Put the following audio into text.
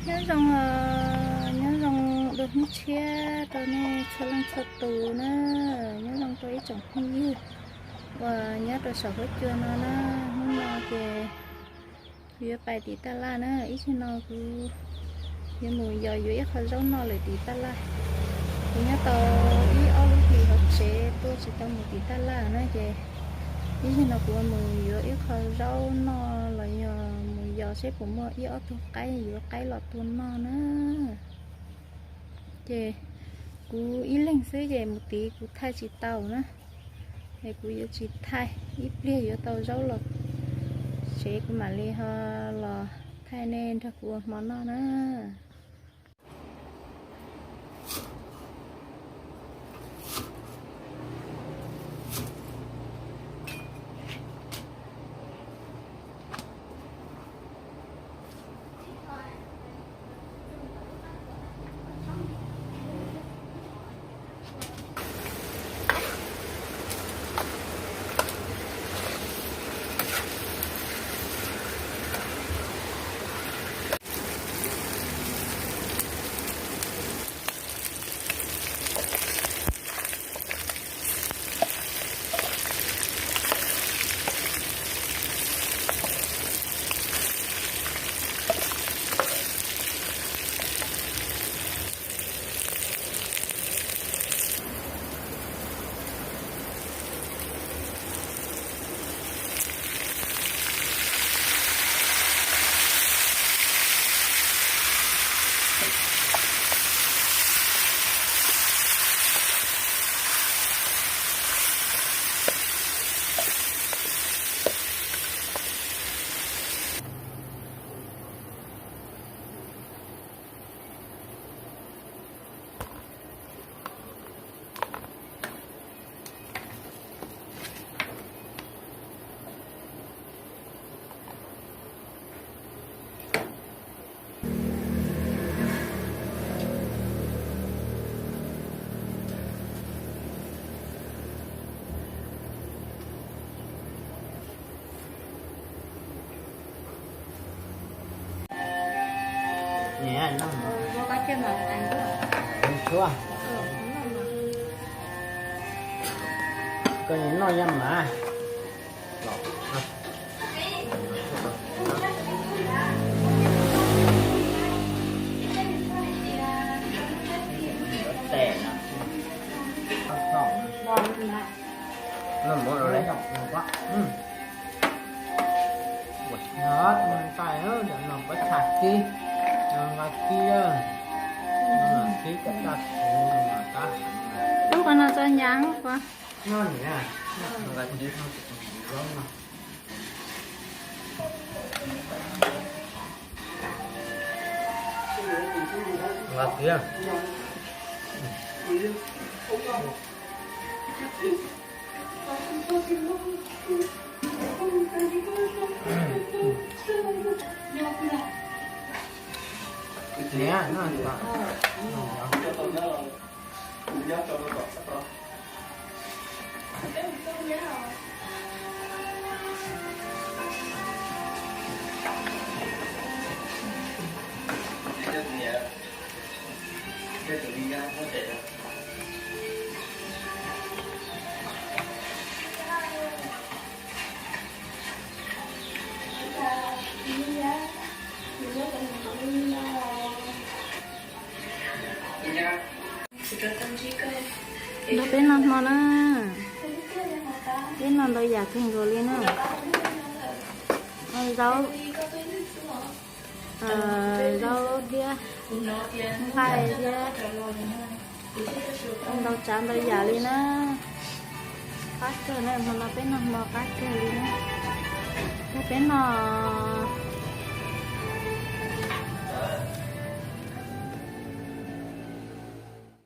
Nyob zoo, nyob zoo dua hnub tshiab rau nej txhua leej txhua tus na, nyob zoo rau ib tsoom phooj ywg uas nyob rau saum huab cua no na. Hnub no ces kuv yuav pais tim taj laj na, ib tsam no kuv yuav mus yos yuav ib qho zaub noj lawm tim taj laj. Kuv nyob tau ib ob lub hlis hauv tsev tuaj tsis tau mus tim taj laj na ces ib tsam no kuv mus yuav ib qho zaub noj los yog mus yos seb puas muaj ib ob tug qaib yuav qaib los tua noj na. Ces kuv ib leeg xwb ces mus tid kuv thaij tsis tau na, es kuv yuav tsis thaij, ib pliag yuav tau zaub los tsev kuv mam li ho los thaij nej nrog kuv ua hmo noj na. Koj noj yam mas. Noj mov los lawm. Noj tais, noj pab tshais kib, nqa kib, kib cov daj kuv mas tab. Lub qhov no tso nyav kuv. Noj niam, nqa kib zaub no. Nqa kib. Niam, noj niam. Nrog peb noj hmo na. Peb noj ntau yam kawg nkaus li na. Zaub, zaub thiab nqaij thiab ntau tsav ntau yam li na. Qab kawg na, hmo no peb noj hmo qab kawg li na. Nrog peb noj